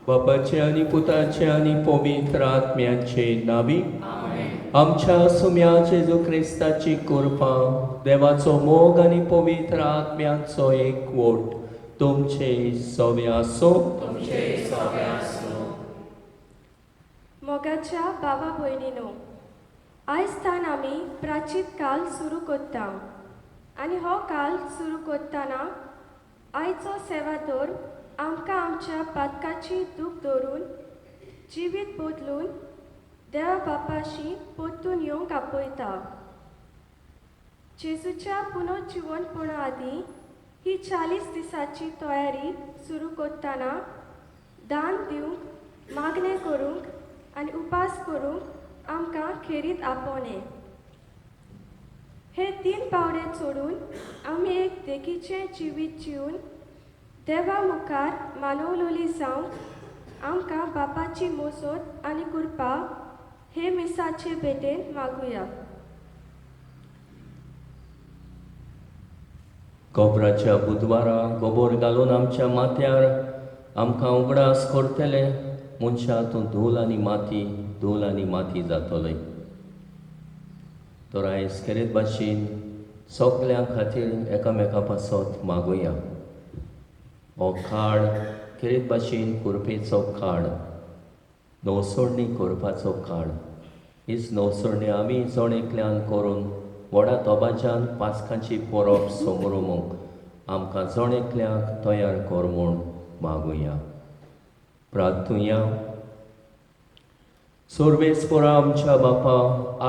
बापाचे आनी पुताचे आनी पवित्र आत्म्याचे नावी आमच्या सुम्या जेजू क्रिस्ताची कृपा, देवाचो मोग आनी पवित्र आत्म्याचो एकवट तुमचे सवे आसूं. मोगाच्या बाबा भयणीनो, आयज तान आमी प्राचीत काल सुरू करता आनी हो काल सुरू करतना आयचो सेवादोर आमकां आमच्या पातकाची दूख धरून जिवीत बदलून देवा बापाशी परतून येवंक आपयता. जेजूच्या पुनर्जिवनपणा आदीं ही 40 दिसांची तयारी सुरू करतना दान दिवंक, मागणें करूंक आनी उपास करूंक आमकां खेरीत आपोवणें. हे 3 पावडे चडून आमी एक देखीचें जिवीत जिवन देवा मुखार मानवलोली जावंक आमकां बापाची मोसत आनी कृपा हे मिसाचे भेटेन मागुया. गोबराच्या बुधवारा गोबोर घालून आमच्या माथ्यार आमकां उगडास करतले मनशा तूं धूल आनी माती, धूल आनी माती जातले. तर आयज खेरीत भाशेन सगल्यां खातीर एकामेका पासत मागुया. हो काळ खेरीत भाशेन कुरपेचो काळ, नवसोडणी करपाचो काळ. हीच नवसोडणी आमी जण एकल्यान करून व्हडा दबाज्यान पास्कांची परब समरोमूंक आमकां जण एकल्याक तयार कर म्हूण मागुया. प्रार्थुया. सर्वेस्परा आमच्या बापा,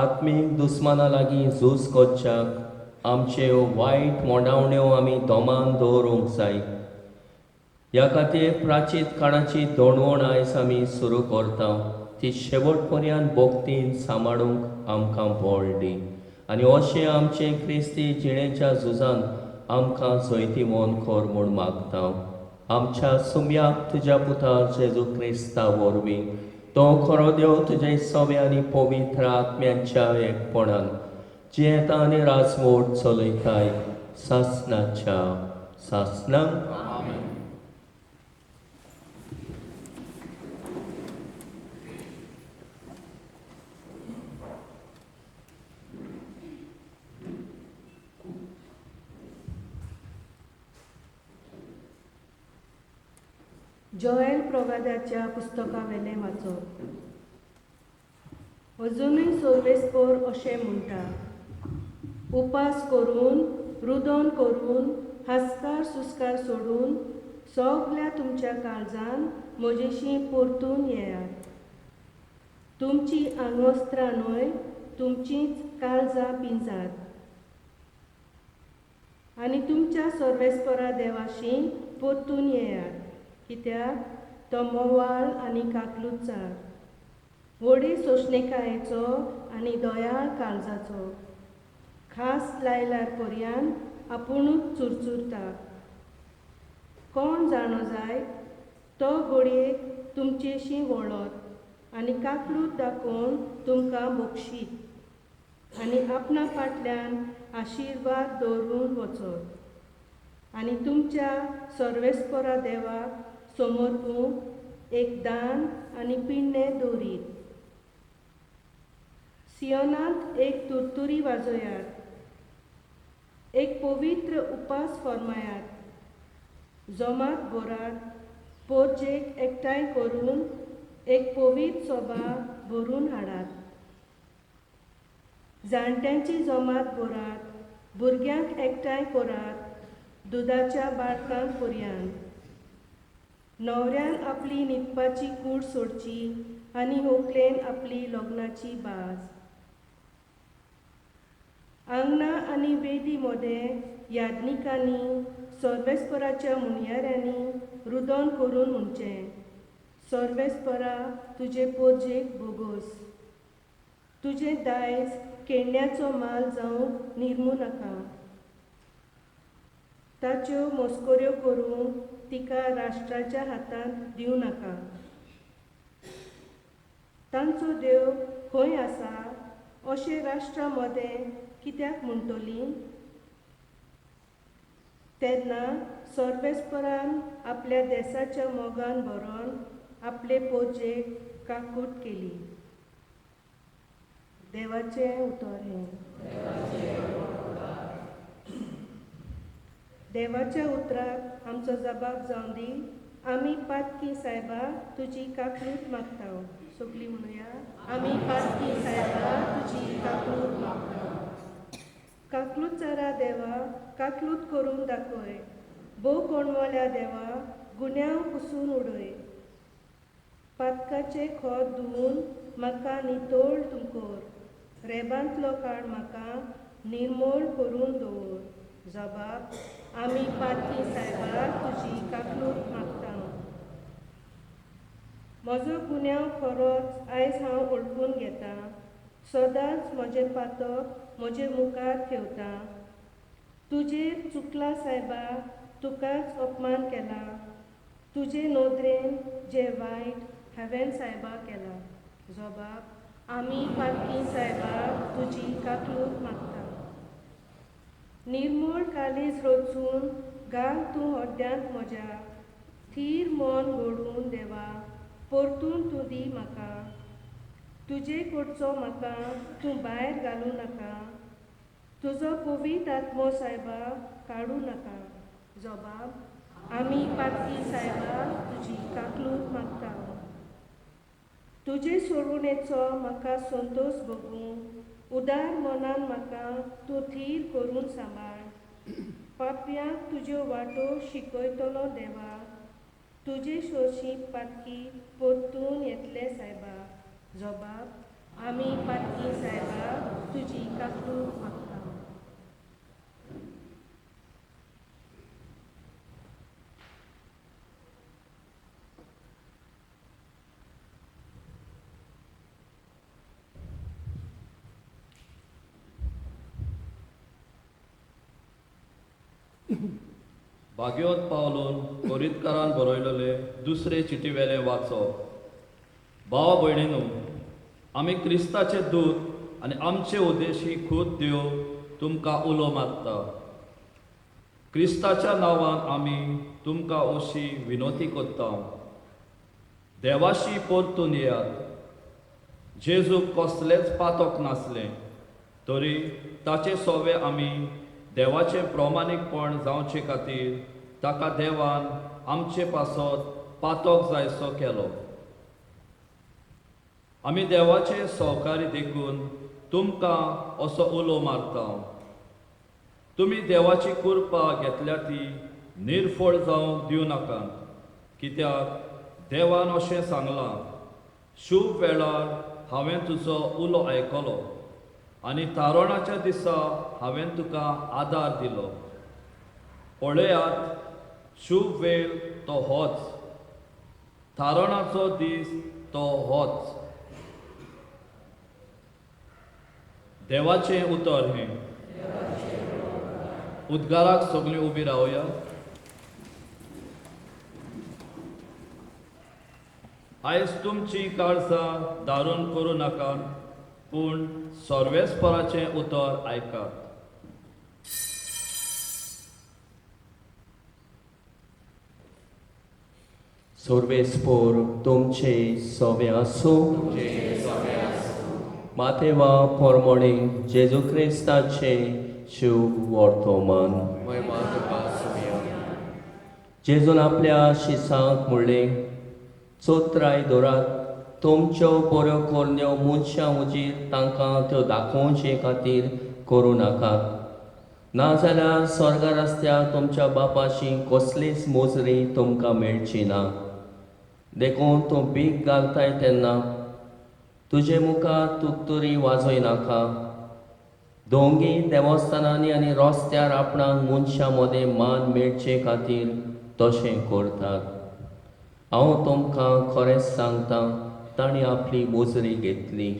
आत्मीक दुस्माना लागीं झूज करच्याक आमच्यो वायट मोडावण्यो आमी दोमान दवरूंक जाय. ह्या खातीर प्राचीत काळाची दोणवण आयज आमी सुरू करता ती शेवट पर्यंत भक्तीन सांबाळूंक आमकां बळ दी आनी अशें आमचे क्रिस्ती जिणेच्या झुजान आमकां जैतिवंत कर म्हूण मागता. आमच्या सुम्याक तुज्या पुता जेजू क्रिस्ता वरवीं तो खरो देव तुजे सवे आनी पवित्र आत्म्यांच्या एकपणान जियेता आनी राजवट चलयताय सासनाच्या सासनाक. जोएल प्रोगादाच्या पुस्तकावेलें वाचप. अजुनूय सर्वेस्पोर अशें म्हणटा, उपास करून, रुदन करून, हास्कार सुस्कार सोडून सगल्या तुमच्या काळजान म्हजेशी परतून येयात. तुमची आंगवस्त्रां न्हय, तुमचींच काळजां पिंजात आनी तुमच्या सर्वेस्परा देवाशी परतून येयात. कित्याक तो मोवाळ आनी काकलुचार, व्हडी सोंसणेकायेचो आनी दयाळ काळजाचो, खास लायल्यार पर्यान आपुणूच चुरचुरता. कोण जाणो जायत तो घडयेक तुमचेशी वळत आनी काकलूत दाखोवन तुमकां बक्षीत आनी आपणा फाटल्यान आशिर्वाद दवरून वचत आनी तुमच्या सर्वेस्परा देवाक समर्पूंक एक दान आनी पिण्णें दवरीत. सियोनांत एक तुरतुरी वाजयात, एक पवित्र उपास फर्मायात, जमात भरात, पोरजेक एकठांय करून एक पवित्र सभा भरून हाडात. जाणट्यांची जमात भरात, भुरग्यांक एकठांय करात, दुदाच्या बाळकांक पर्यान. न्हवऱ्यान आपली न्हिदपाची कूड सोडची आनी होकलेन आपली लग्नाची बाज. आंगणा आनी वेदी मदें याज्ञिकांनी सर्वेस्पराच्या मुणयाऱ्यांनी रुदन करून म्हणचें, सर्वेस्परा तुजे पोरजेक भोगोस, तुजें दायज केंड्याचो माल जावंक निर्मू नाका. ताच्यो मस्कऱ्यो करूंक तिका राष्ट्राच्या हातांत दिवं नाका. तांचो देव खंय आसा अशें राष्ट्रा मदें कित्याक म्हणटली? तेन्ना सर्वेस्परान आपल्या देसाच्या मोगान भरोन आपले पोरजेक काकूट केली. देवाचें उतर हें. देवाच्या उतराक आमचो जबाब जावं दी. आमी पातकी सायबा तुजी काकलूत मागता. सगळीं म्हणुया, आमी पातकी सायबा तुजी काकलूत मागता. काकलूत चारा देवा, काकलूत करून दाखय, भोव कोणवल्या देवा, गुन्यांव पुसून उडय. पातकाचें खोत धुवून म्हाका नितळ तूं कर, रेबांतलो काळ म्हाका निर्मोळ करून दवर. जबाब, आमी पातकी सायबा तुजी काकलूत मागता. म्हजो गुन्यांव खरोच आयज हांव वळखून घेता, सदांच म्हजें पातक म्हजे मुखार ठेवता. तुजेर चुकला सायबा, तुकाच अपमान केला, तुजे नदरेन जें वायट हांवें सायबा केला. जबाब, आमी पातकी सायबा तुजी काकलूत मागता. निर्मूळ काळीज रचून घाल तूं हड्ड्यांत म्हज्या, थीर मन घडून देवा परतून तूं दी म्हाका. तुजे कडचो म्हाका तूं भायर घालूं नाका, तुजो पवित्र आत्मो सायबा काडूं नाका. जबाब, आमी पातकी सायबा तुजी काकलूत मागता. तुजे सोडवणेचो म्हाका संतोश भोगूं, उदार मनान म्हाका तूं थीर करून सांबाळ. पापयांक तुज्यो वाटो शिकयतलो देवा, तुजे शोशी पातकी परतून येतले सायबा. जबाब, आमी पातकी सायबा तुजी काकलूत मागता. भाग्योत पावलून कोरितकारान बरयलेले दुसरे चिटी वेले वाचो. भाव भयणीनू, आमी क्रिस्ताचे दूत आनी आमचे उद्देशी खूद देव तुमकां उलो मारता. क्रिस्ताच्या नांवान आमी तुमकां अशी विनवती करता, देवाशी परतून येयात. जेजूक कसलेंच पातक नासलें तरी ताचे सोवे आमी देवाचें प्रमाणीकपण जावचे खातीर ताका देवान आमचे पासत पातक जायसो केलो. आमी देवाचे सहकारी देखून तुमकां असो उलो मारता, तुमी देवाची कृपा घेतल्या ती निर्फळ जावंक दिवं नाकात. कित्याक देवान अशें सांगलां, शुभ वेळार हांवें तुजो उलो आयकलो आनी तारणाच्या दिसा हांवें तुका आदार दिलो. पळयात, शुभ वेळ तो होच, तारणाचो दीस तो होच. देवाचें उतर हें. उद्गाराक सगळीं उबी रावया. आयज तुमची काळजां दारून करूं नाकात, पूण सर्वेस्पराचें उतर आयकात. सर्वेस्पोर तुमचे सोवे आसूं. मातेवा पोरमोणे जेजू क्रिस्ताचे शुभ वर्तमान. जेजून आपल्या शिसांक म्हणलें, चोत्राय दवरात, तुमच्यो बऱ्यो करण्यो मनशां हुजीर तांकां त्यो दाखोवचे खातीर करूं नाकात, नाजाल्यार स्वर्गार आसत्या तुमच्या बापाशी कसलीच मोजरी तुमकां मेळची ना. देखून तूं भीक घालताय तेन्ना तुजे मुखार तुत्तुरी वाजय नाका. दोंगी देवस्थानांनी आनी रस्त्यार आपणाक मनशां मदें मान मेळचे खातीर तशें करतात. हांव तुमकां खरेंच सांगता, तांणी आपली मोजरी घेतली.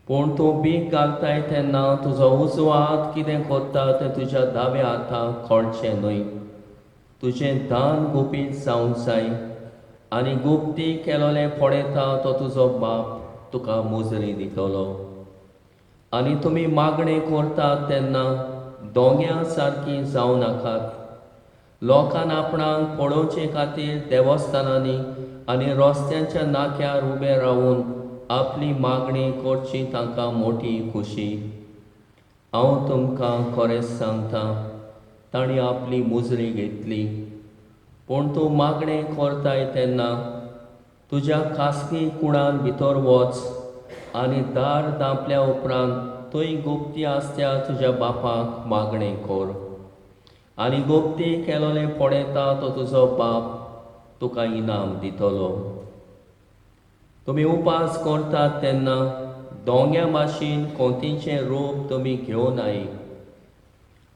पूण तूं भीक घालताय तेन्ना तुजो उजवो हात कितें करता तें तुज्या दाव्या हाताक कळचें न्हय. तुजें दान गुपीत जावंक जाय आनी गुप्ती केलोलें पळयता तो तुजो बाप तुका मोजरी दितलो. आनी तुमी मागणें करतात तेन्ना दोंग्या सारकी जावं नाकात. लोकान आपणाक पळोवचे खातीर देवस्थानांनी आनी रस्त्यांच्या नाक्यार उबे रावून आपली मागणी करची तांकां मोटी खोशी. हांव तुमकां खरेंच सांगता, तांणी आपली मुजरी घेतली. पूण तूं मागणें करताय तेन्ना तुज्या खासगी कुडान भितर वच आनी दार धांपल्या उपरांत थंय गुप्ती आसत्या तुज्या बापाक मागणें कर, आनी गुप्ती केलोलें पळयता तो तुजो बाप तुका इनाम दितलो. तुमी उपास करतात तेन्ना दोंग्या भाशेन कोंतीचें रूप तुमी घेवन I.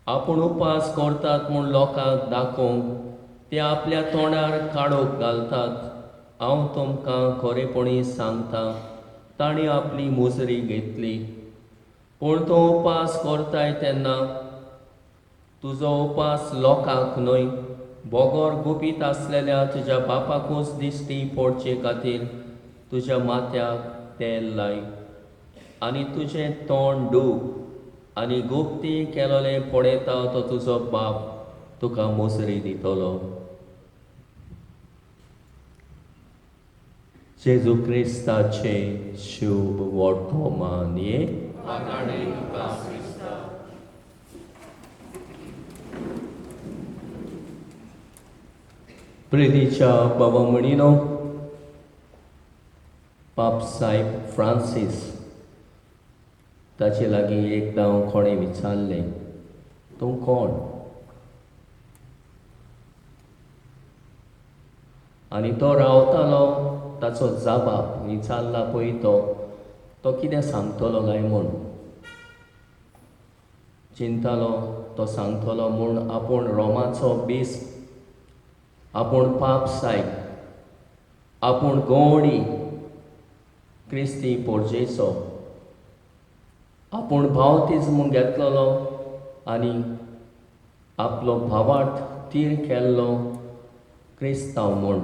आपूण उपास करतात म्हूण लोकांक दाखोवंक ते आपल्या तोंडार काडूक घालतात. हांव तुमकां खरेपणी सांगता, तांणी आपली मुजरी घेतली. पूण तूं उपास करताय तेन्ना तुजो उपास लोकांक न्हय, बगर गुपीत आसलेल्या तुज्या बापाकूच दिश्टी पडचे खातीर तुज्या माथ्याक तेल लाय आनी तुजें तोंड डूब, आनी गुप्ती केलोलें पळयता तो तुजो बाप तुका मोसरी दितलो. जेजू क्रिस्ताचे शुभ वर्तमान. प्रितीच्या बाबा म्हणिनो, पाप साहेब फ्रांसीस ताचे लागीं एकदां कोणें विचारलें, तूं कोण? आनी तो रावतालो ताचो जाबाब विचारला पळय तो कितें सांगतलो काय म्हूण चिंतालो. तो सांगतलो म्हूण आपूण रोमाचो बिस्प, आपूण पाप सायब, आपूण गोवणी क्रिस्ती पोर्जेचो, आपूण भावतिज्म घेतलेलो आनी आपलो भावार्थ तीर केल्लो क्रिस्तांव म्हूण.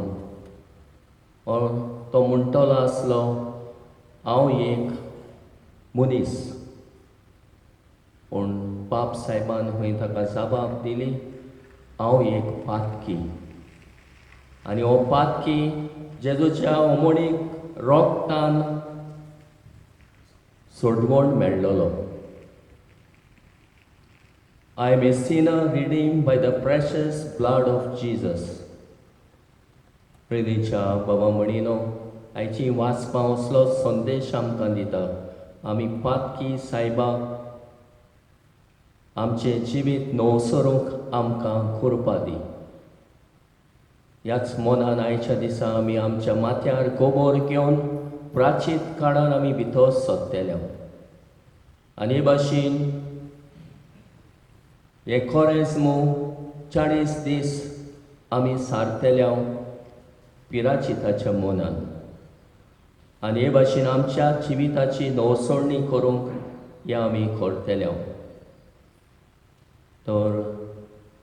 तो म्हणटलो आसलो, हांव एक मनीस. पूण पाप सायबान खंय ताका जबाब दिली, हांव एक पातकी, आनी हो पातकी जेजूच्या उमणीक रोगतान सोडवण मेळ्ळलो. I am a sinner redeemed by the precious blood of Jesus. प्रितीच्या बाबा म्हणिनो, आयची वाचपां असलो संदेश आमकां दिता. आमी पातकी सायबा आमचें जिवीत नवसरूंक आमकां कृपा दी. ह्याच मनान आयच्या दिसा आमी आमच्या माथ्यार गोबोर घेवन प्राचीत काळान आमी भितर सोदतले. आनी हे भाशेन हे कोरेज्म 40 दीस आमी सारतले पिराचिताच्या मनान. आनी हे भाशेन आमच्या जिविताची नवसरणी करूंक हे आमी करतले. तर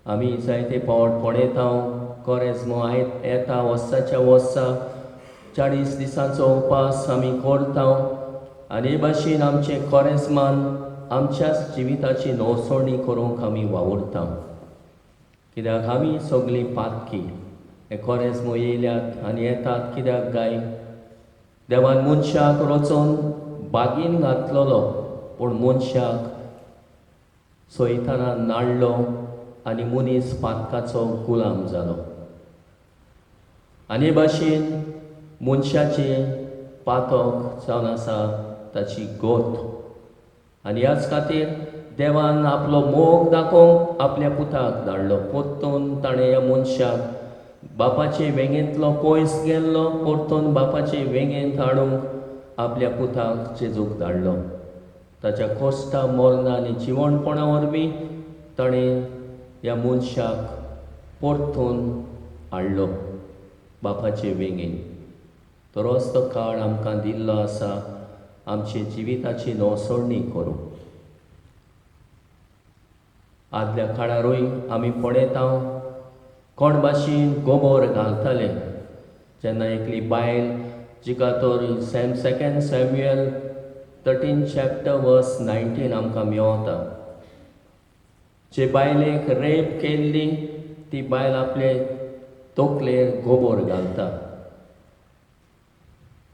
आमी जायते पावट पळयता कोरेज्म येता वर्साच्या वर्सा 40 दिसांचो उपास आमी करता आनी हे भाशेन आमचे कोरेज्मान आमच्याच जिविताची नवसरणी करूंक आमी वावुरता. कित्याक आमी सगळीं पातकी. हे कोरेज्म येयल्यात आनी येतात कित्याक काय? देवान मनशाक रचोवन बागीन घातलेलो, पूण मनशाक सैतानान नाडलो आनी मनीस पातकाचो गुलाम जालो. आनी भाशेन मनशाचें पातक जावन आसा ताची गोत. आनी ह्याच खातीर देवान आपलो मोग दाखोवंक आपल्या पुताक धाडलो. परतून ताणें ह्या मनशाक बापाचे वेंगेंतलो पयस गेल्लो परतून बापाचे वेंगेंत हाडूंक आपल्या पुताक जेजूक धाडलो. ताच्या कोश्टा मरणां आनी जिवणपणा वरवीं ताणें ह्या मनशाक परतून हाडलो बापाचे वेंगेंत. तर होच तो काळ आमकां दिल्लो आसा आमचे जिविताची नवसोडणी करूंक. आदल्या काळारूय आमी पळयता कोण भाशेन गोबोर घालताले. जेन्ना एकली बायल जिका तर 2 Samuel 13 chapter verse 19 आमकां मेवता, जे बायलेक रेप केल्ली ती बायल आपले तकलेर गोबोर घालता.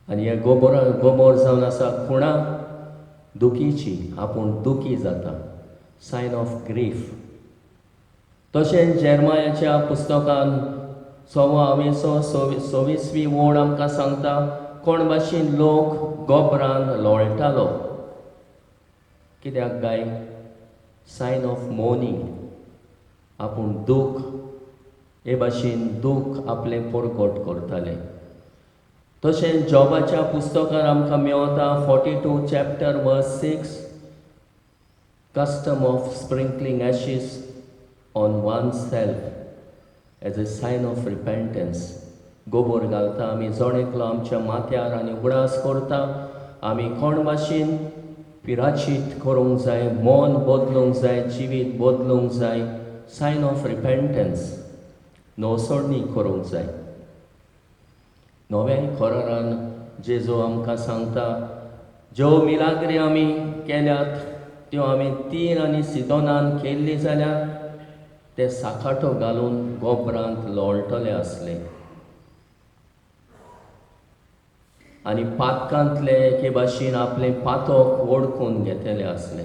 आनी हे गोबोर जावन आसा खुणा दुखीची, आपूण दुखी जाता, सायन ऑफ ग्रीफ. तशेंच जेरमायाच्या पुस्तकान 26 वोड आमकां सांगता कोण भाशेन लोक गोबरान लोळटालो. कित्याक काय? सायन ऑफ मोर्निंग, आपूण दूख हे भाशेन दूख आपलें परगट करताले. तशेंच जॉबाच्या पुस्तकान आमकां मेवता 42 chapter verse 6, custom of sprinkling ashes on oneself as a sign of repentance. गोबोर घालता आमी जण एकलो आमच्या माथ्यार आनी उगडास करता आमी कोण भाशेन पिराचीत करूंक जाय, मन बदलूंक जाय, जिवीत बदलूंक जाय, सायन ऑफ रिपेंटन्स, नवसोडणी करूंक जाय. नव्या करारान जेजू आमकां सांगता ज्यो मिलाग्री आमी केल्यात त्यो आमी तीर आनी सिदोनान केल्ली जाल्यार ते साकाटो घालून गोबरांत लोळटले आसले आनी पातकांतले एके भाशेन आपलें पातक वळखून घेतले आसले.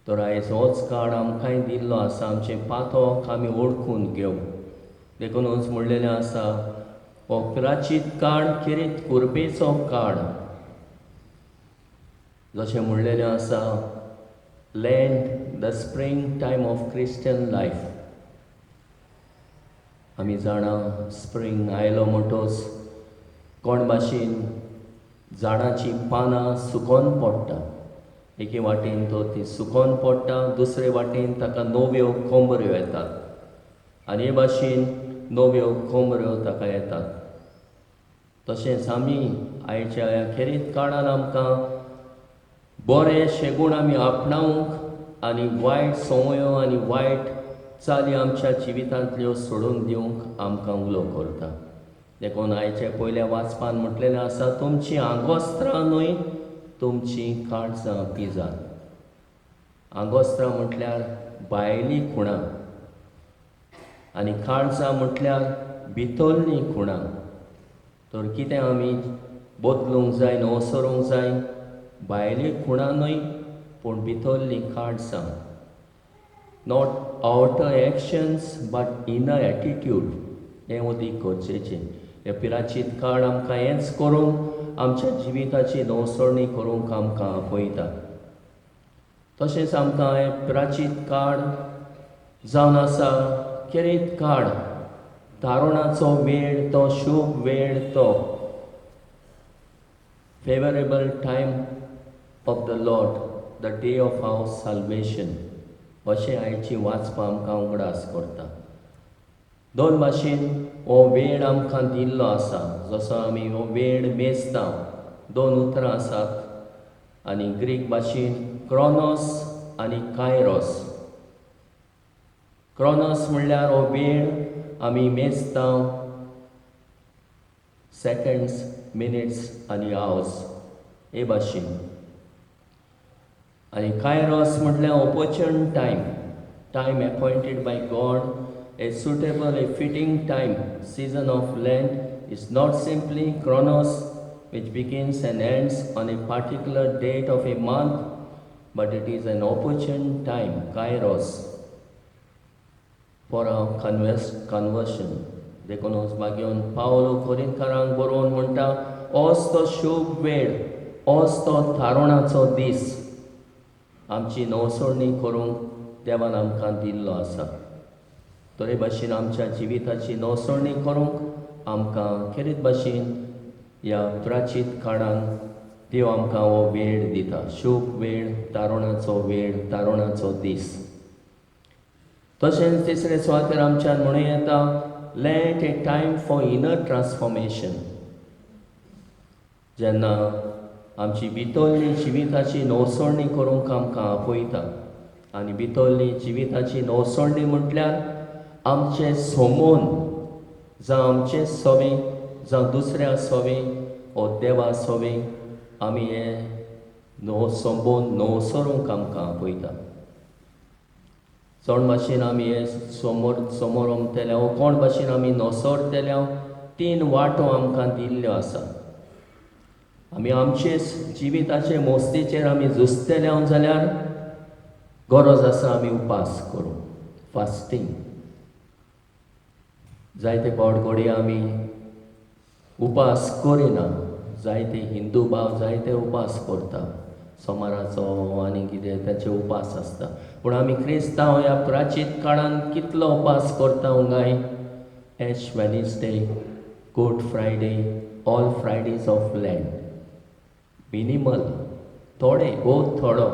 तर आयज होच काळ आमकांय दिल्लो आसा आमचें पातक आमी वळखून घेवंक. देखूनच म्हणलेलें आसा हो प्राचीत काळ खेरीत कुरपेचो काळ. जशें म्हणलेलें आसा Lent the spring time of Christian life. आमी जाणा स्प्रींग आयलो म्हणटच कोण भाशेन झाडाचीं पानां सुकोन पडटा. एके वाटेन तो ती सुकोन पडटा, दुसरे वाटेन ताका नव्यो कोंबऱ्यो येतात आनी हे भाशेन नव्यो कोंबऱ्यो ताका येतात. तशेंच आमी आयच्या ह्या खेरीत काळान आमकां बरे शेगूण आमी आपणावंक आनी वायट संवयो आनी वायट चाली आमच्या जिवितांतल्यो सोडून दिवंक आमकां उलो करता. देखून आयच्या पयल्या वाचपान म्हटलेलें आसा तुमचीं आंगोस्त्रां न्हय तुमचीं काळजां पिजात. आंगोस्त्रां म्हटल्यार भायली खुणां आनी काळजां म्हटल्यार भितरलीं खुणां. तर कितें आमी बदलूंक जाय, नवसरूंक जाय? भायली खुणां न्हय पूण भितरलीं काळजां. Not outer actions but inner attitude हें अदीक गरजेचें. हे पिराचीत काळ आमकां हेंच करूंक आमच्या जिविताची नवसरणी करूंक आमकां आपयता. तशेंच आमकां हें प्राचीत काळ जावन आसा खेरीत काळ, तारुणाचो वेळ तो, शूभ वेळ तो, favourable time of the Lord, the day of our salvation अशें आयची वाचपां आमकां उगडास करता. दोन भाशेन हो वेळ आमकां दिल्लो आसा. जसो आमी हो वेळ मेजता, दोन उतरां आसात आनी ग्रीक भाशेन क्रोनोस आनी कायरोस. क्रोनोस म्हणल्यार हो वेळ आमी मेजता सेकंड्स, मिनिट्स आनी आवर्स हे भाशेन. आनी कायरोस म्हटल्यार opportune time, time appointed by God a suitable, a fitting time, season of Lent is not simply chronos, which begins and ends on a particular date of a month, but it is an opportune time, kairos, for our conversion. देखूनच मागीर पावलो कोरिंथकारांक बरोवन म्हणटा, ओस तो शुभ वेळ, ओस तो थारोणाचो दीस आमची नवसोडणी करूंक देवान आमकां दिल्लो आसा. तरे भाशेन आमच्या जिविताची नवसोडणी करूंक आमकां खेरीत भाशेन ह्या प्राचीत काळान देव आमकां हो वेळ दिता, शुभ वेळ, तारुणाचो वेळ, तारुणाचो दीस. तशेंच तिसरे सुवातेर आमच्यान म्हणूं येता, Lent a time for inner transformation. जेन्ना आमची भितरली जिविताची नवसोडणी करूंक आमकां आपयता, आनी भितरली जिविताची नवसोडणी म्हटल्यार आमचें सोमोन, जावं आमचें सोवें, जावं दुसऱ्या सोवें ओ देवा सोवें आमी हें नव सोंबोन नवसरूंक आमकां आपयता. चड भाशेन आमी हे समोर समोरमतले वो कोण भाशेन आमी नसरतले, तीन वांटो आमकां दिल्ल्यो आसा. आमी आमचे जिविताचे मोस्तीचेर आमी झुजतले जाल्यार गरज आसा आमी उपास करूं, फास्टींग. जायते फावट घडये आमी उपास करिना, जायते हिंदू भाव जायते उपास करता, सोमाराचो आनी कितें ताचे उपास आसता. पूण आमी क्रिस्तांव ह्या प्राचीत काळान कितलो उपास करता गाय? Ash Wednesday, Good Friday, all Fridays of Lent, minimal, थोडे, भोव थोडो.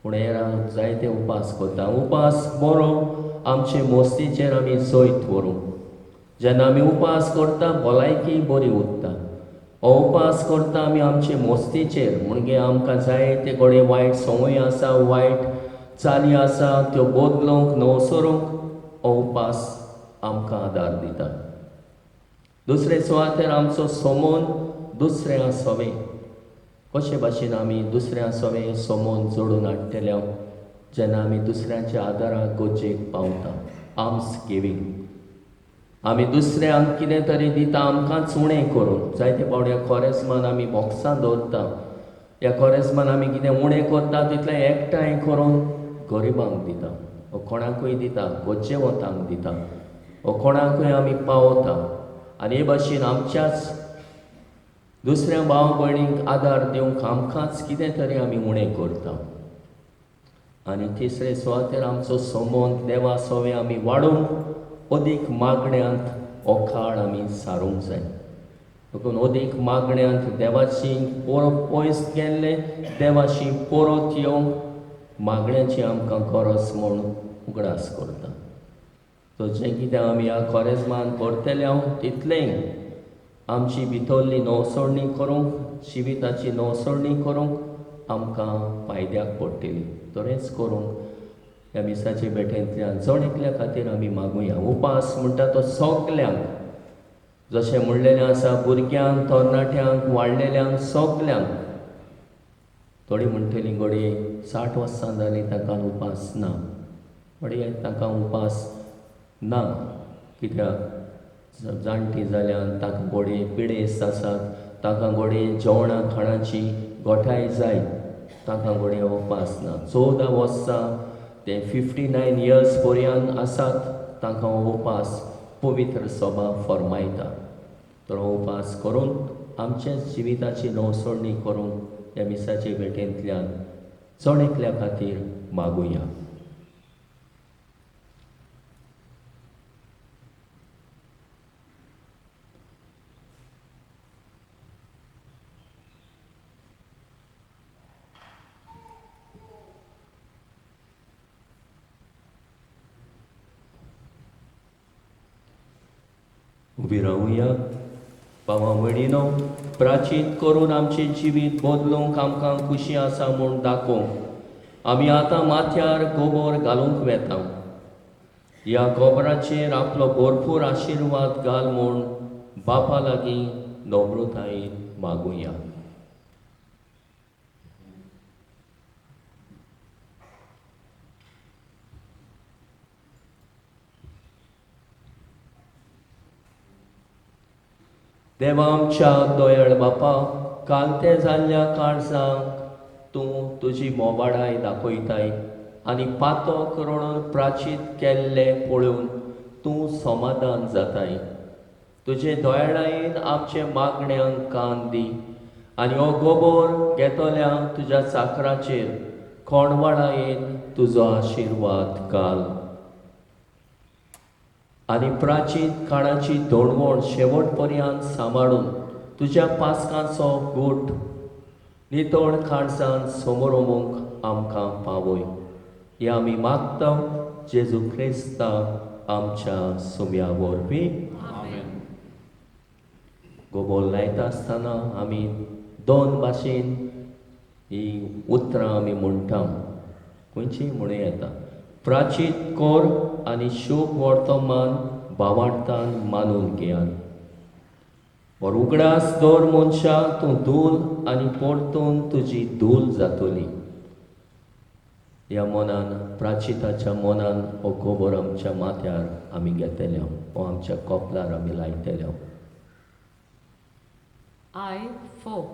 पूण हेर जायते उपास करता. उपास बरो आमचे मोस्तीचेर आमी जैत व्हरूंक. जेन्ना आमी उपास करता भलायकी बरी उरता. हो उपास करता आमी आमचे मोस्तीचेर, म्हणजे आमकां जायते घडये वायट संवय आसा, वायट चाली आसा, त्यो बदलूंक नवसरूंक हो उपास आमकां आदार दिता. दुसरे सुवातेर आमचो सोमोन दुसऱ्या सोवें, कशे भाशेन आमी दुसऱ्या सोवें सोमोन जोडून हाडटले जेन्ना आमी दुसऱ्यांच्या आदाराक गरजेक पावता, आर्म्स गिवींग. आमी दुसऱ्यांक कितें तरी दिता आमकांच उणें करून. जायते फावट ह्या कोरेस्मान आमी बॉक्सां दवरता, ह्या कोरेस्मान आमी कितें उणें करता तितलें एकठांय करून गरिबांक दिता, वो कोणाकूय दिता, गरजेवंतांक दिता, वो कोणाकूय आमी पावता. आनी हे भाशेन आमच्याच दुसऱ्या भाव भयणींक आदार दिवंक आमकांच कितें तरी आमी उणें करता. आनी तिसरे सुवातेर आमचो संबंद देवा सोवें आमी वाडोवंक अदीक मागण्यांत हो काळ आमी सारूंक जाय. देखून अदीक मागण्यांत देवाची परत पयस गेल्ले देवाशी परत येवंक मागण्याची आमकां गरज म्हूण उगडास करता. तर जें कितें आमी ह्या कोरेस्मान करतले हांव तितलेंय आमची भितरली नवसोडणी करूंक, जिविताची नवसोडणी करूंक आमकां फायद्याक पडटली. तरेंच करूंक ह्या मिसाचे भेटेंतल्यान जण एकल्या खातीर आमी मागुया. उपास म्हणटा तो सगल्यांक, जशें म्हणलेलें आसा, भुरग्यांक, तरणाट्यांक, वाडलेल्यांक, सगल्यांक. थोडीं म्हणटलीं घडये 60 वर्सां जालीं तांकां उपास ना, घडये तांकां उपास ना कित्याक जाणटीं जाल्यान तांकां घडये पिडेस्त आसात, तांकां घडये जेवणा खाणाची गोठाय जाय, तांकां घडये उपास ना. 14 वर्सां ते 59 इयर्स पर्यंत आसात तांकां हो उपास पवित्र सभा फर्मायता. तर हो उपास करून आमच्या जिविताची नवसोडणी करूंक ह्या मिसाचे भेटेंतल्यान जण एकल्या खातीर मागुया. उबी रावुया. बाबा भयणीनो, प्राचीत करून आमचें जिवीत बदलूंक आमकां खुशी आसा म्हूण दाखोवंक आमी आतां माथ्यार गोबोर घालूंक वेता. ह्या गोबराचेर आपलो भरपूर आशिर्वाद घाल म्हूण बापा लागीं नम्रतायेन मागुया. देवा आमच्या दयाळ बापा, कालते जाल्ल्या काळजांक तूं तुजी मोबाडाय दाखयताय आनी पातक रडून प्राचीत केल्लें पळोवन तूं समाधान जाताय. तुजे दयाळायेन आमचे मागण्यांक कान दी आनी हो गोबोर घेतल्या तुज्या चाकराचेर कोणवाळायेन तुजो आशिर्वाद घाल आनी प्राचीन काळाची दोणवण शेवट पर्यंत सांबाळून तुज्या पासकांचो गूट नितळ काळजान समोरमूंक आमकां पावय. हे आमी मागता जेजू क्रिस्ता आमच्या सुम्या वरवीं. गोबोर लायता आसतना आमी दोन भाशेन ही उतरां आमी म्हणटा, खंयचीय म्हणूं येता. प्राचीत कोर आनी शूभ वर्तमान भावार्थान मानून घेयात. वर उगडास दवर मनशा, तूं धूल आनी परतून तुजी धूल जातली. ह्या मनान, प्राचिताच्या मनान हो गोबोर आमच्या माथ्यार आमी घेतले, हो आमच्या कपलार आमी लायतले. I 4.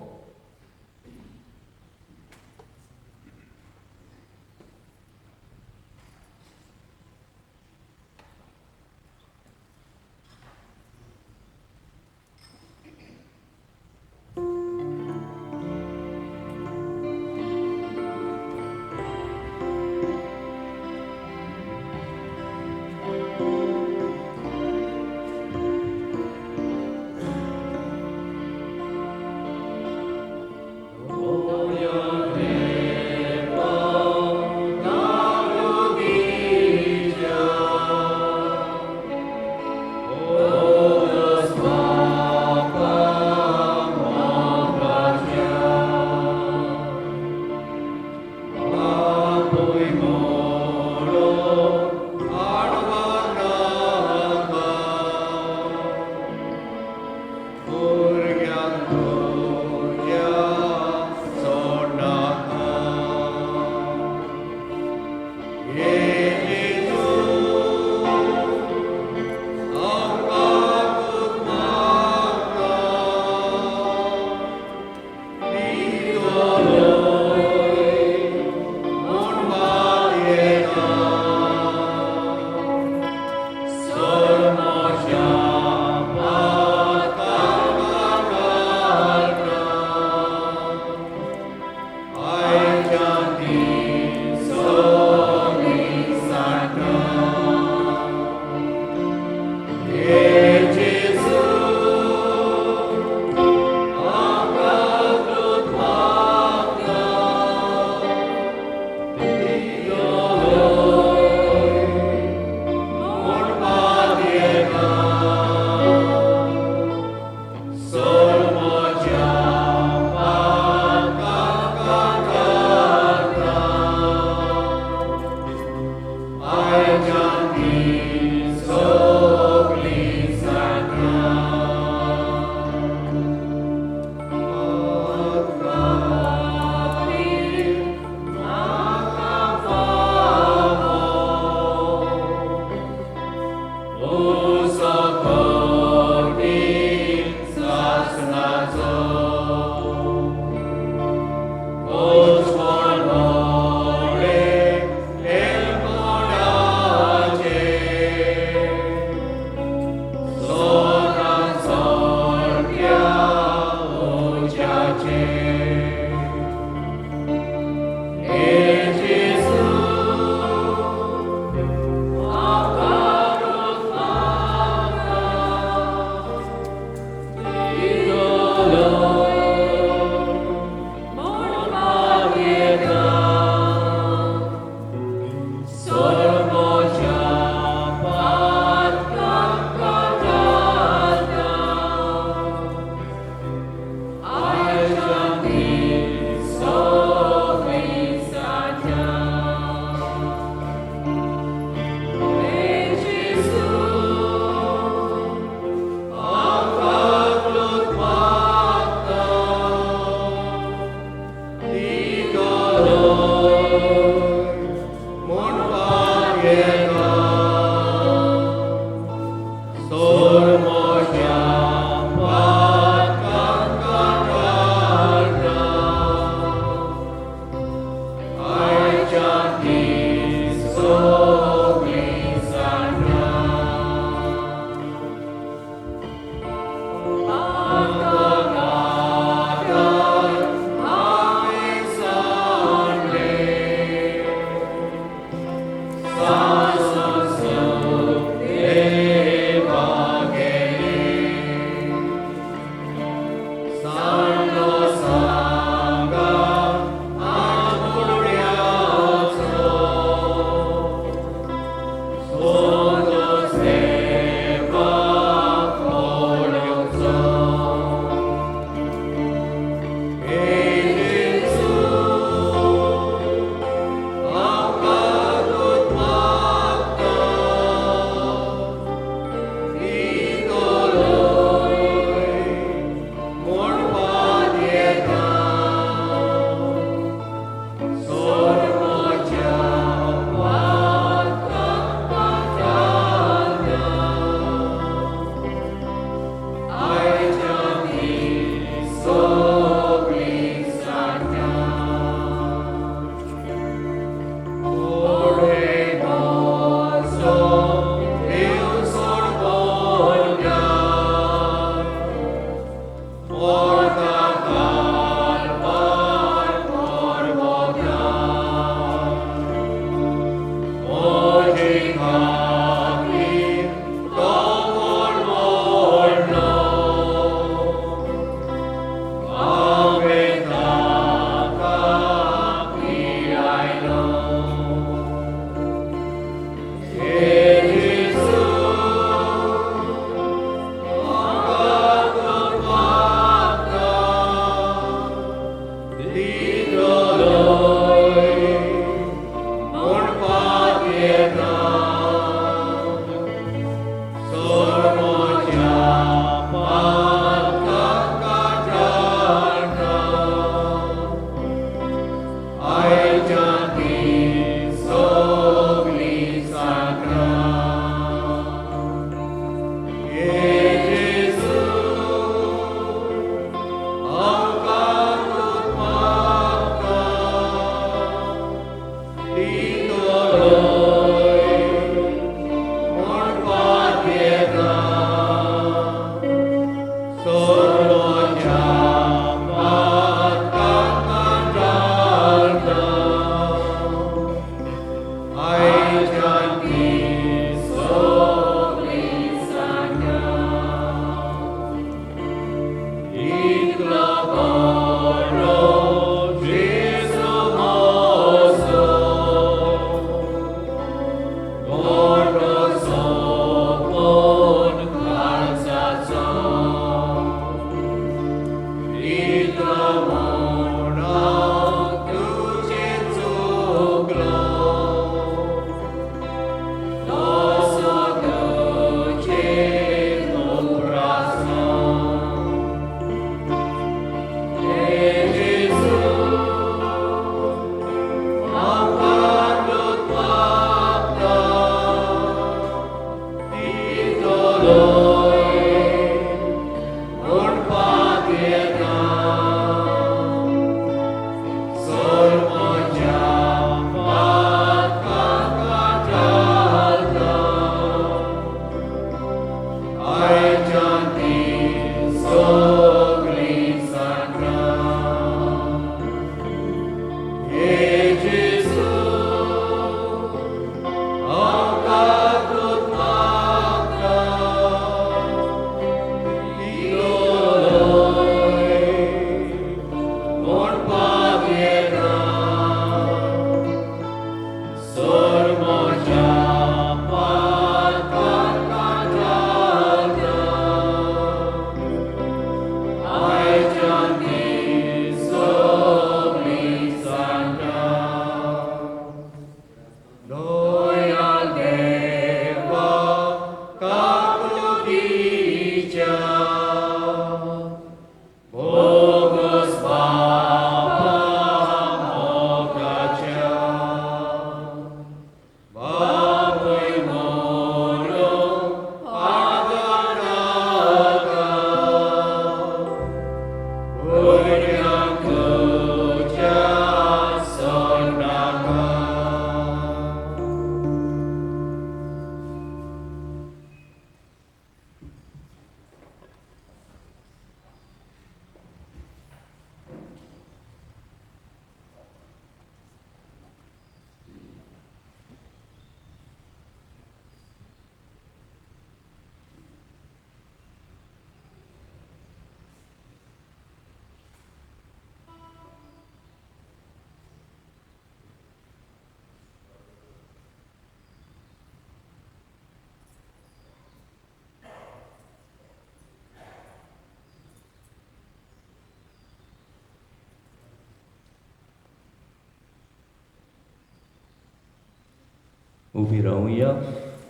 उबी रावया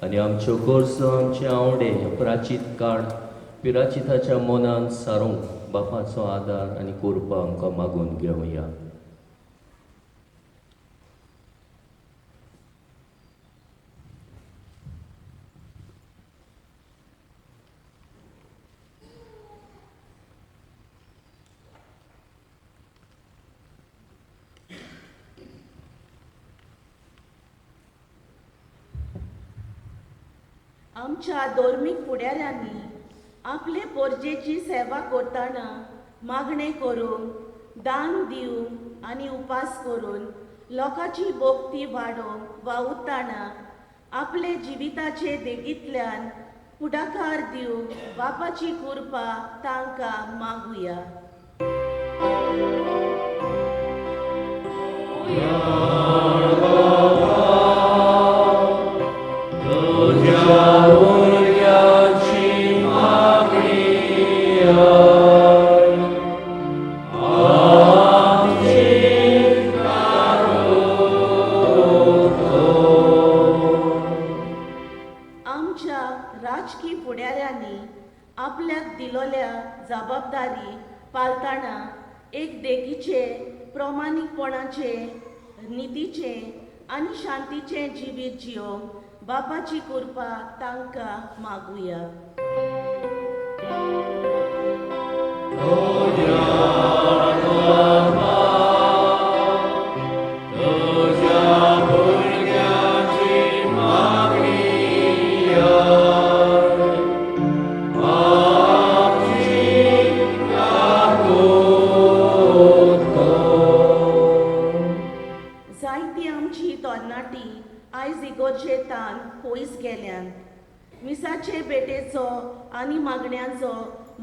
आनी आमच्यो गरजो, आमचे आवडे प्राचीत काळ पिराचिताच्या मनान सारूंक बापाचो आदार आनी कृपा आमकां मागून घेवया. आमच्या धर्मीक फुडाऱ्यांनी आपले पोरजेची सेवा करतना मागणें करून, दान दिवन आनी उपास करून लोकांची भक्ती वाडोवंक वावुरतना आपले जिविताचे देगींतल्यान फुडाकार दिवंक बापाची कृपा तांकां मागुया. आमच्या राजकी फुडाऱ्यांनी आपल्याक दिलोल्या जबाबदारी पालतना एक देखीचे, प्रमाणीकपणाचे, नितीचे आनी शांतीचे जिवीत जियोवंक बापाची कृपा तांकां मागुया. जायती आमची तरणाटी आयज इगोर्जेतान पयस गेल्यान. मिसाचे भेटेचो आनी मागण्यांचो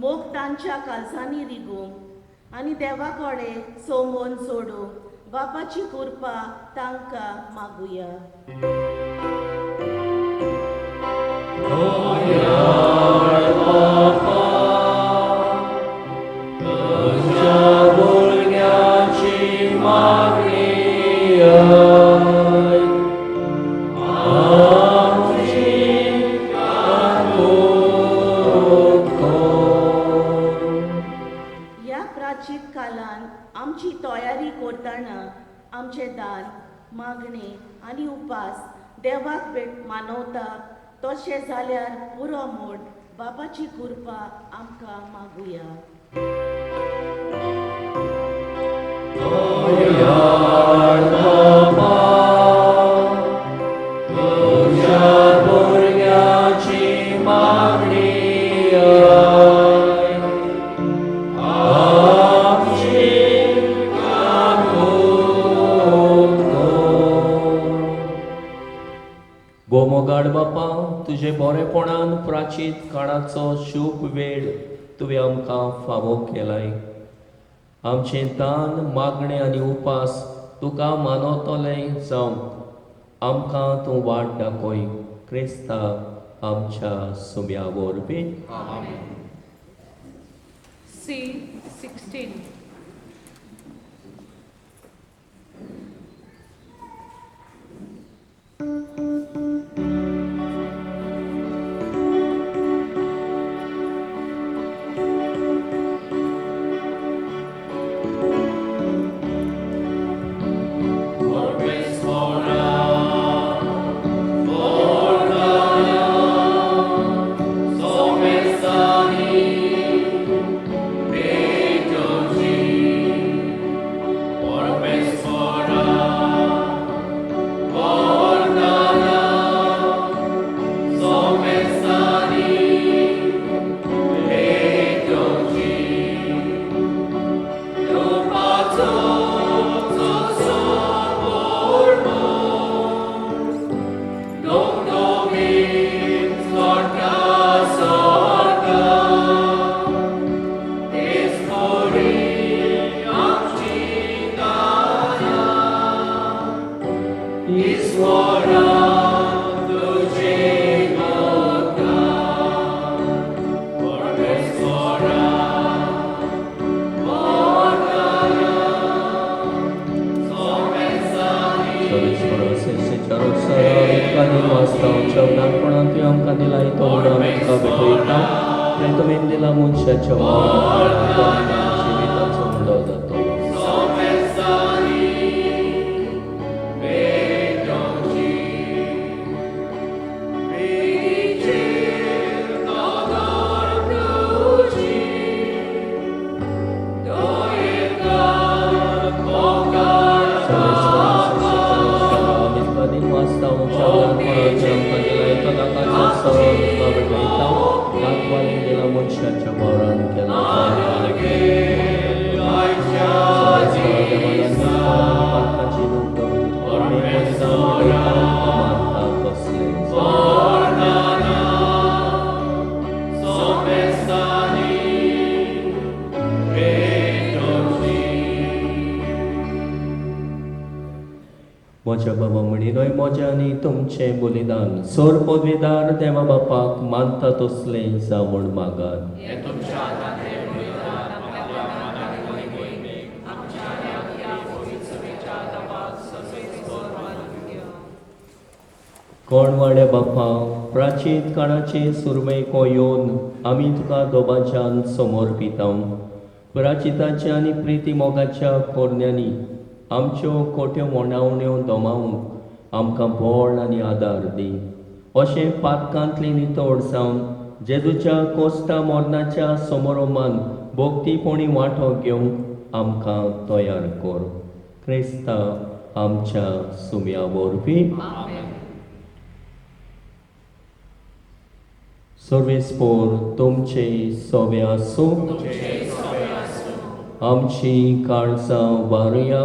मोग तांच्या काळजांनी रिगूंक आनी देवा कडेन सोमोन जोडूंक बापाची कृपा तांकां मागुया. ह्या प्राचीन काळान आमची तयारी करतना आमचे दान, मागणें आनी उपास देवाक भेट मानवता तशें जाल्यार पुरो म्हूण बापाची कृपा आमकां मागुया. गोमोगाड बापा, तुजे बरेपणान प्राचीत काळाचो शुभ वेळ तुवें आमकां फावो केलाय. आमचें दान, मागणें आनी उपास तुका मानवतलें जावंक आमकां तूं वाट दाखय. क्रिस्ता आमच्या सुम्या वरवीं. C16. Victory. तुमी दिला मनशाच्या जिविताचो उडो जातलो. म्हज्या बाबा म्हणिनय म्हजें आनी तुमचें बलिदान सोर पदवीदार देवा बापाक मानता तसलें जावण मागात. कोण वाड्या बापा प्राचीन काळाचे सुरवेक येवन आमी तुका दोबाच्यान समोर पिता. प्राचिताच्या आनी प्रिती मोगाच्या कोरण्यांनी आमच्यो कोट्यो मोणावण्यो दमावंक आमकां बळ आनी आदार दी. अशें पातकांतली नितळ जावन जेजूच्या कोस्ता मरणाच्या समोरोमान भक्तीपणी वांटो घेवंक आमकां तयार कर. क्रिस्ता आमच्या सुम्या वरवीं. सर्वेस्पोर तुमचे सोवे आसूं. आमची काळजां वारुया.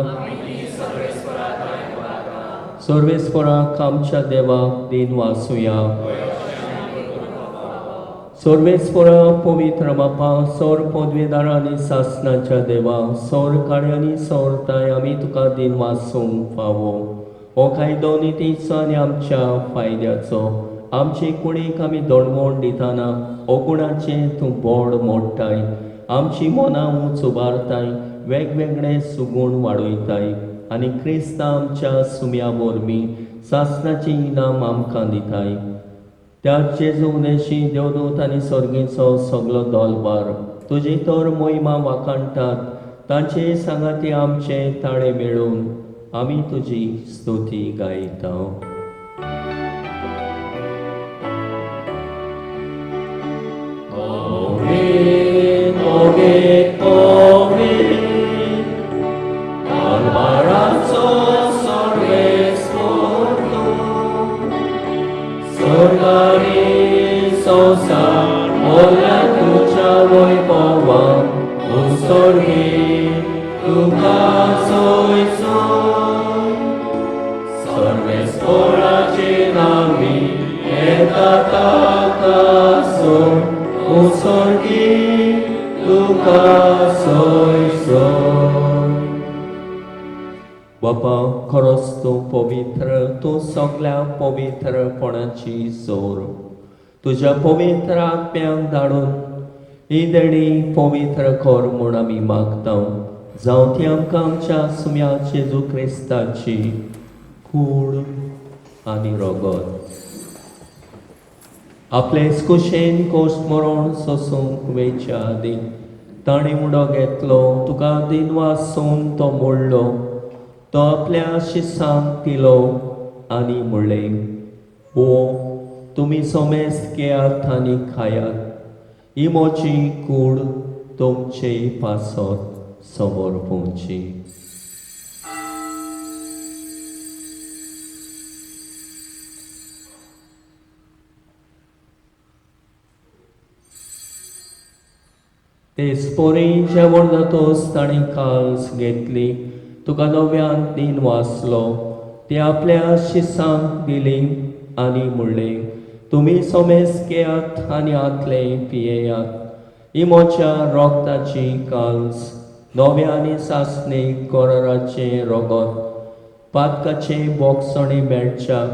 सर्वेस्पराक आमच्या देवाक दिन वासुया. सर्वेस्परा पवित्र बापा सौर पदवीदार आनी सासनाच्या देवा सौर कार्यांनी सौरताय आमी तुका दिन वासूंक फावो. हो कायदो नितीचो आनी आमच्या फायद्याचो. आमचे कुडीक आमी दणवण दितना अगुणाचें तूं बोड मोडटाय. आमची मनां उंच उबारताय, वेगवेगळे सुगूण वाडयताय आनी क्रिस्ता आमच्या सुम्या वरवीं सासनाचें इनाम आमकां दिताय. त्या जेजू उदेशी देवदूत आनी सर्गीचो सगलो दोलबार तुजी तर मोहिमा वाखाणटात. तांचे सांगाती आमचे ताळे मेळून आमी तुजी स्तुती गायता. बापा खरोच तूं पवित्र, तूं सगल्या पवित्रपणाची जोर. तुज्या पवित्र आत्म्यांक धाडून ही देणी पवित्र कर म्हूण आमी मागता. जावं ती आमकां आमच्या सुम्या जेजू क्रिस्ताची कूड आनी रगत. आपले कुशेन कोश्ट मरण सोसूंक वेच्या आदीं ताणें उडो घेतलो, तुका दिनवासून तो मोडलो, तो आपल्या शिसांक दिलो आनी म्हणलें, ओ तुमी सोमेस्त घेयात आनी खायात, ही म्हजी कूड तुमचे पासत समोर पोवची. तेच पोरी जेवण जातोच ताणें काल्स घेतली, तुका नव्यान दिन वाचलो, ते आपल्या शिसांक दिली आनी म्हणलें, तुमी सोमेस्त घेयात आनी आतले पियेयात, ही म्हज्या रोगताची काल्स, नव्या आनी सासणे कराराचें रगत, पातकाचें बोगसणें मेळच्या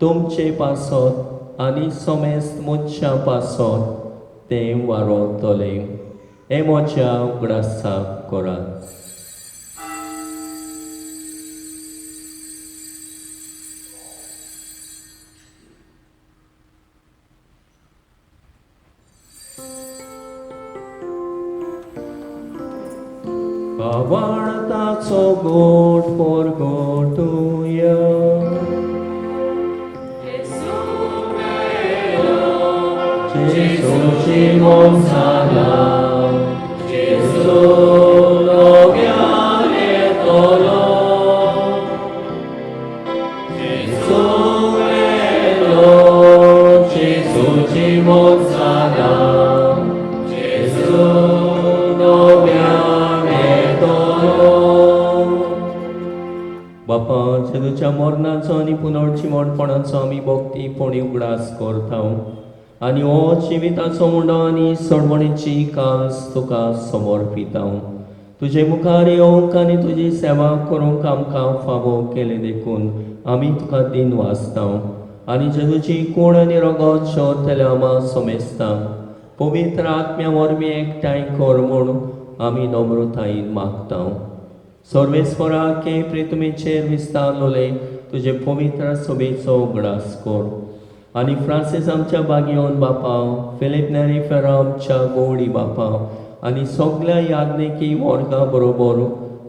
तुमचे पासत आनी सोमेस्त मनशां पासत तें वारोतलें. हें म्हज्या उगडासाक करात. भावार्थाचो गोट परगटुया. Gesù ci consala, Gesù lo viene. Gesù velo, Gesù ci consala, Gesù lo viene. बापा, जेजूच्या मरणाचो आनी पुनर्जिवणपणाचो आमी भक्तीपणी उगडास करता आनी हो जिविताचो मुंडो आनी सोडवणीची कांस तुका समर्पिता. तुजे मुखार येवंक आनी तुजी सेवा करूंक आमकां फावो केलें देखून आमी तुका दिन वाचता आनी जेजूची कूण आनी रगत शोधतल्या आमा समेस्ता पवित्र आत्म्या वरवीं एकठांय कर म्हूण आमी नम्रतायेन मागता. सर्वेस्पराके प्रितुमेचेर विस्तारलोले तुजे पवित्र सभेचो उगडास कर आनी फ्रांसीस आमच्या बागियोन बापा, फिलीप नेरी फेरा आमच्या गोवडी बापा आनी सगल्या याज्ञिकी वर्गा बरोबर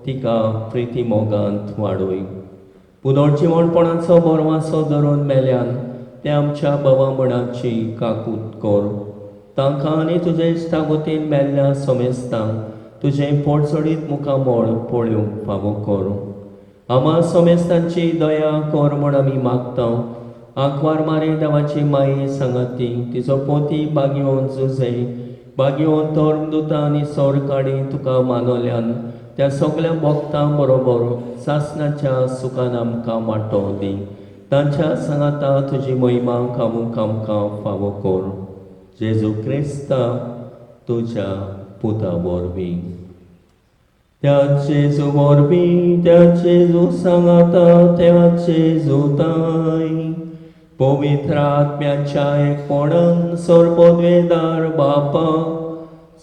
तिका प्रिती मोगांत वाडय. पुनर्जिवणपणाचो बरवासो धरून मेल्यान ते आमच्या बाबा मणाची काकूत कर. तांकां आनी तुजे इश्टागोतीन मेल्ल्या समेस्तांक तुजें पोटचडीत मुखामळ पळोवंक फावो कर. आमा समेस्तांची दया कर म्हूण आमी मागता. आंकवार मारे देवाची माई सांगाती तिचो पोती बागयोन जुजे बागयोन धर्मदुतां आनी सोरकाडी तुका मानवल्यान त्या सगल्या भक्तां बरोबर सासणाच्या सुखान आमकां वांटो दी. तांच्या सांगाता तुजी महिमा खावूंक आमकां फावो कर. जेजू क्रिस्ता तुज्या पुता वरवीं. त्या जेजू वरवीं, त्या जेजू सांगाता, त्या जेजूताय पवित्र आत्म्याच्या एकपणान सर्वद्वेदार बापा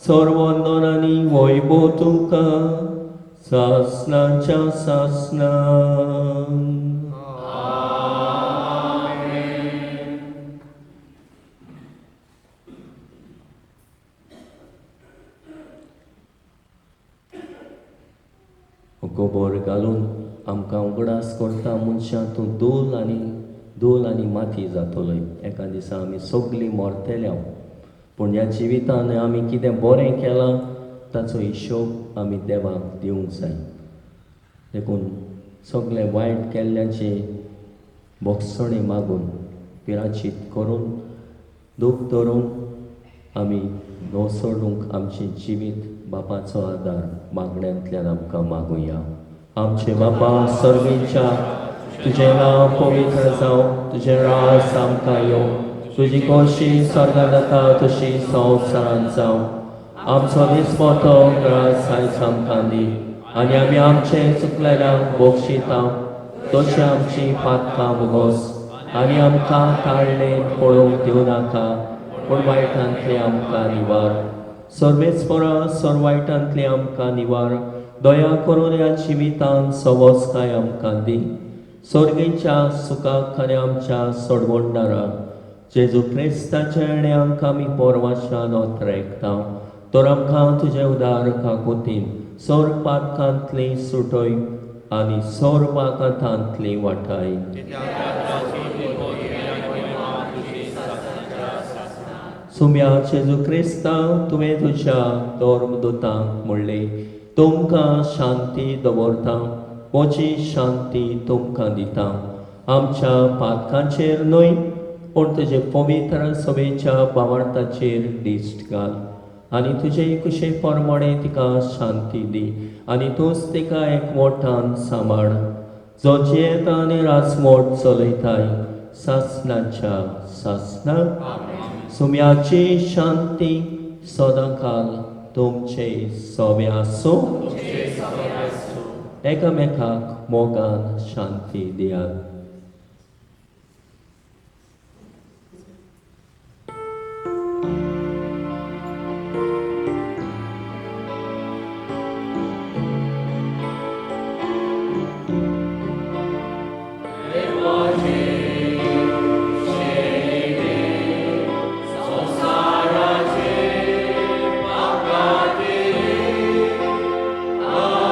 सर्वंदन आनी वैभव तुका सासणाच्या सासणाक. गोबोर घालून आमकां उगडास करता मनशां तूं धूल आनी धूल आनी माती जातलोय. एका दिसा आमी सगळीं मरतले, पूण ह्या जिवितान आमी कितें बरें केलां ताचो हिशोब आमी देवाक दिवंक जाय. देखून सगळें वायट केल्ल्याचें भोगसणें मागून पिराचीत करून दूख धरून आमी नसोडूंक आमचें जिवीत बापाचो आदार मागण्यांतल्यान आमकां मागुया. आमचे बापा सर्वेच्या, तुजें नांव पवित्र जावं, तुजें राज आमकां येवं, तुजी खोशी स्वर्गांत जाता तशी संवसारांत जावं. आमचो दिसपटो ग्रास आयज आमकां दी आनी आमी आमचें चुकलेल्यांक बक्षिता तशें आमची पातकां भोगोस आनी आमकां ताळणेन पळोवंक दिवं नाका, पूण वायटांतलें आमकां निवार. सर्वेस्परा सर्व वायटांतलें आमकां निवार. दया करून ह्या जिवितान सवस्काय आमकां दी. सर्गेच्या सुखाक आनी आमच्या सोडवणदारा जेजू क्रिस्ताच्या येण्याक आमी पोरवाशान ओतरेकता. तर आमकां तुजें उदार काकुतीन सोर पातकांतली सुटय आनी सोर पाकांतली वाटाय. सुम्या जेजू क्रिस्ता, तुवें तुज्या धर्मदुतांक म्हणलें, तुमकां शांती दवरता, म्हजी शांती तुमकां दिता. आमच्या पातकांचेर न्हय पूण तुजे पवित्र सभेच्या भावार्थाचेर दिश्ट घाल आनी तुजे कुशे प्रमाणे तिका शांती दी आनी तूंच तिका एकवटान सांबाळ, जो जियेता आनी राजमोट चलयताय सासणाच्या सासणाक. सुम्याची शांती सदांकाल तुमचे सोबे आसूं. एकामेकाक मोगान शांती दियात. Amen.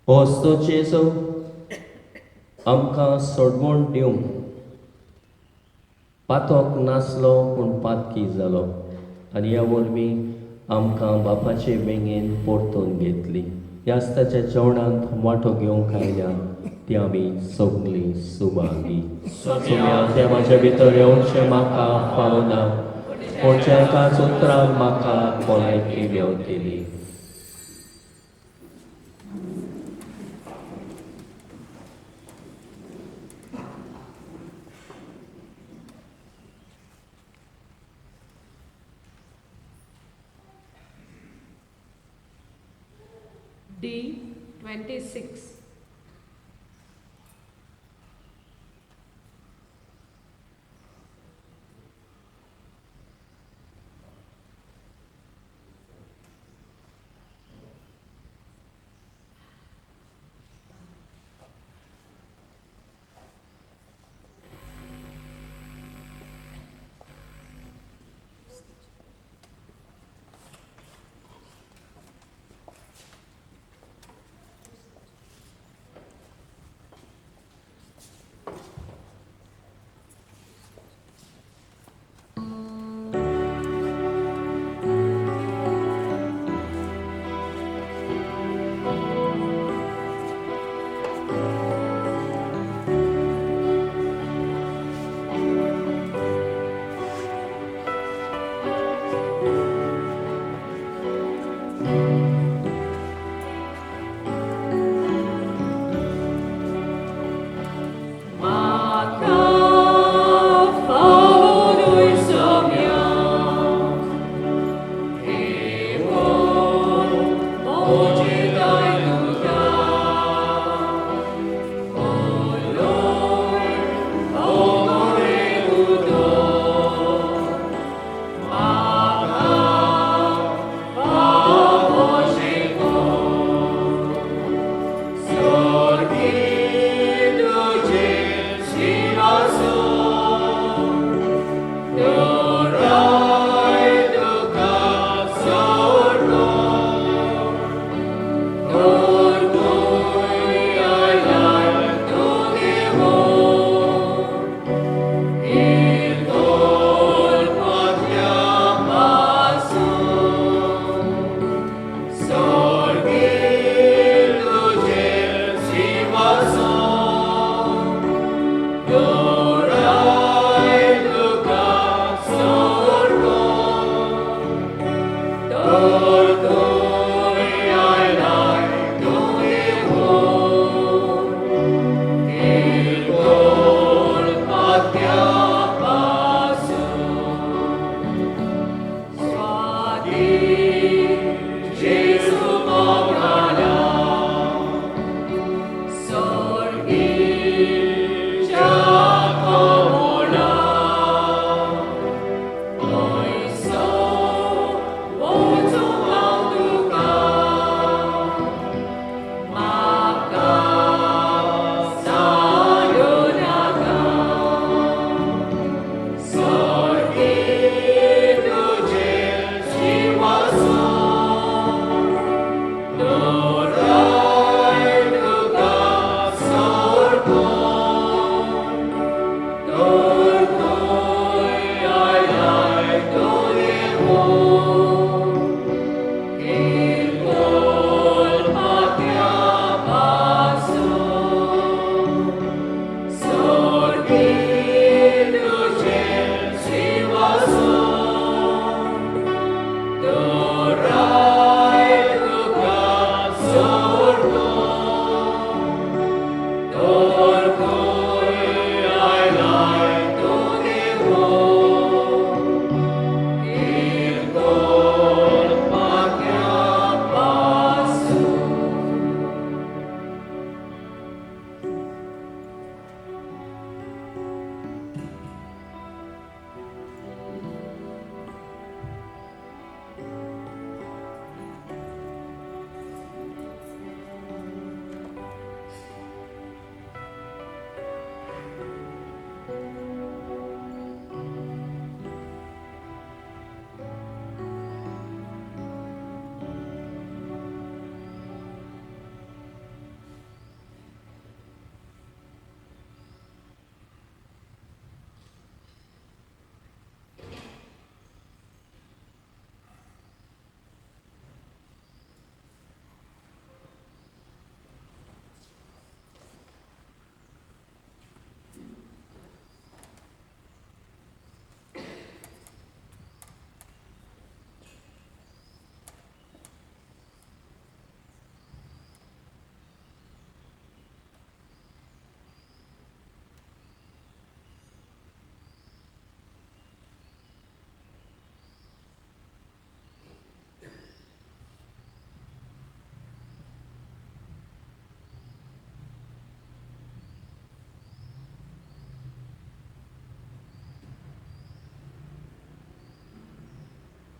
हो असतो जेजू आमकां सोडवण दिवंक पातोक नासलो पूण पातकी जालो आनी ह्या वरवीं आमकां बापाचे वेंगेन परतून घेतली. ह्या आस्ताच्या जेवणांत वांटो घेवंक आयल्या ती आमी सगळीं सुभागी. सोम्या देवाच्या भितर येवचें म्हाका फावना, पूण एकाच उतरान म्हाका भलायकी मेवतली. D 26.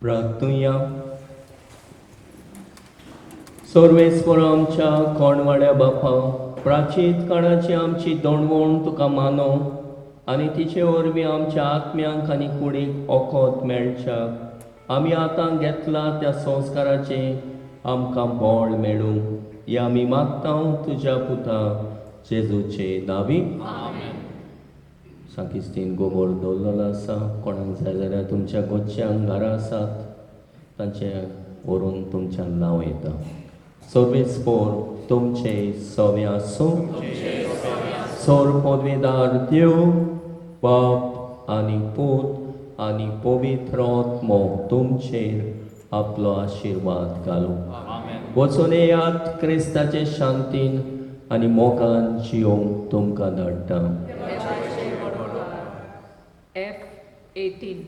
प्रार्थुया. सर्वेस्पर आमच्या कोणवाड्या बापा, प्राचीत काळाची आमची दोणवण तुका मानो आनी तिचे वरवीं आमच्या आत्म्यांक आनी कुडीक ओकोत मेळच्याक आमी आतां घेतला त्या संस्काराचें आमकां बळ मेळूं, हें आमी मागता तुज्या पुता जेजूचे नांवी. साकिस्तीन गोबोर दवरलेलो आसा. कोणाक जाय जाल्यार तुमच्या गोच्यांक घरा आसात तांचे व्हरून तुमच्यान लावं येता. सर्वेस्पर तुमचे सवे आसूं. सोर पदवेदार देव बाप आनी पूत आनी पवित्र आत्मो तुमचेर आपलो आशिर्वाद घालूं. वचून येयात, क्रिस्ताचे शांतीन आनी मोगान जियोंक तुमकां धाडटा. F18.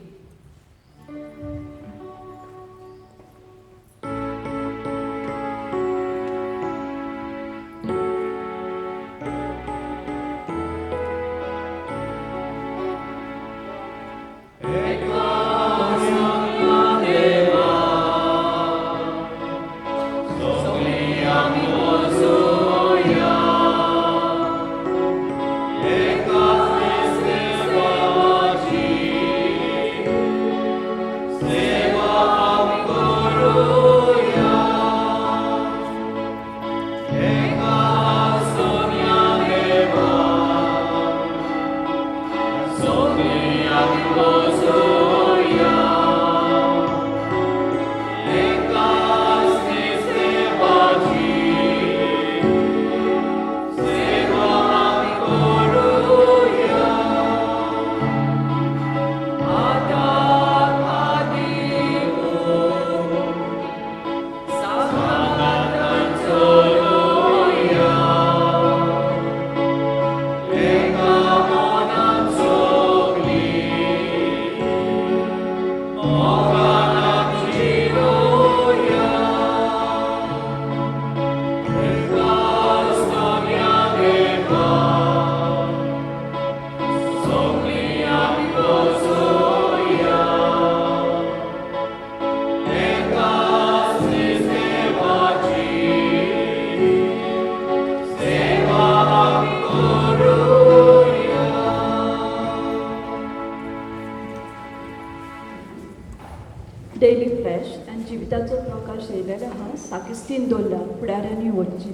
Daily flash आनी जिविताचो प्रकाश येयलेलो आहा. साकिस्तीन दवरला, फुडाऱ्यांनी वचची.